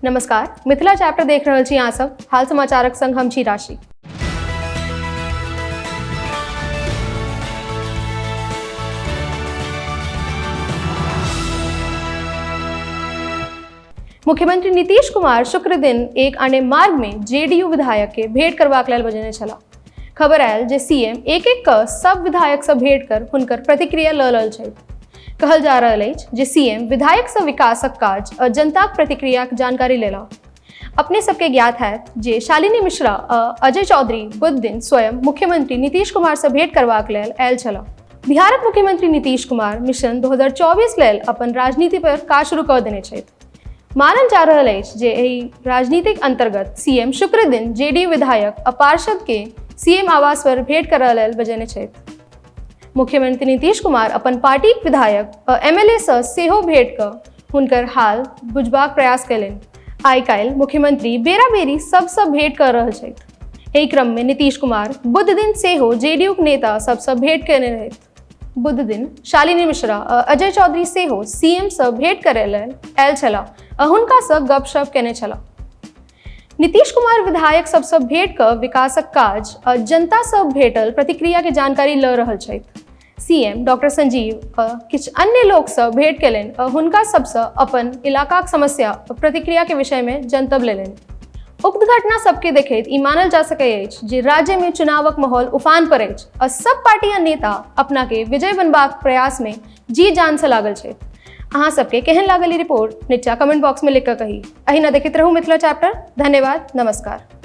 नमस्कार, मिथिला चैप्टर देख रहल छी अहाँ सब। हाल समाचारक संग हम छी राशि। मुख्यमंत्री नीतीश कुमार शुक्र दिन एक आने मार्ग में जेडीयू विधायक के भेंट करबाक लेल बजेने छलाह। खबर आयल जे सीएम एक एक क सब विधायक से भेंट कर हुनकर प्रतिक्रिया ल रहल छथि। कहल जा रहल अछि जे सीएम विधायक से विकासक काज आ जनताक प्रतिक्रियाक जानकारी लेलाह। अपने सबके ज्ञात हैत जे शालिनी मिश्रा आ अजय चौधरी बुध दिन स्वयं मुख्यमंत्री नीतीश कुमार से भेंट करबाक लेल आयल छलाह। बिहारक मुख्यमंत्री नीतीश कुमार मिशन 2024 लेल अपन राजनीति पर काज शुरू कऽ देने छथि। मानल जा रहल अछि जे एहि राजनीतिक अंतर्गत सीएम शुक्र दिन जेडीयू विधायक आ पार्षद के सीएम आवास पर भेंट करऽ लेल बजेने छथि। मुख्यमंत्री नीतीश कुमार अपन पार्टीक विधायक आ एमएलए सँ सेहो भेंट कऽ हुनकर हाल बुझबाक प्रयास कयलनि। आइ काल्हि मुख्यमंत्री बेरा-बेरी सबसँ भेंट कऽ रहल छथि। एहि क्रम मे नीतीश कुमार बुध दिन सेहो जेडीयूक नेता सबसँ भेंट कयने रहथि। बुध दिन शालिनी मिश्रा आ अजय चौधरी सेहो सीएम सँ भेंट करय लेल आयल छलाह आ हुनका सँ गपशप कयने छलाह। नीतीश कुमार विधायक सबसँ भेंट कऽ विकासक काज आ जनता सँ भेटल प्रतिक्रिया के जानकारी लऽ रहल छथि। सीएम डॉक्टर संजीव आ किछु अन्य लोक सँ भेंट कयलनि आ हुनका सबसँ अपन इलाकाक समस्या आ प्रतिक्रिया के विषय मे जनतब लेलनि। उक्त घटना सबके देखैत ई मानल जा सकैत अछि जे राज्य मे चुनावक माहौल उफान पर अछि आ सब पार्टी आ नेता अपना के विजय बनबाक प्रयास मे जी जान से लागल छथि। अहाँ सबके केहन लागल ई रिपोर्ट नीचा कमेंट बॉक्स में लिख कऽ कही। अहिना देखैत रहू मिथिला चैप्टर। धन्यवाद, नमस्कार।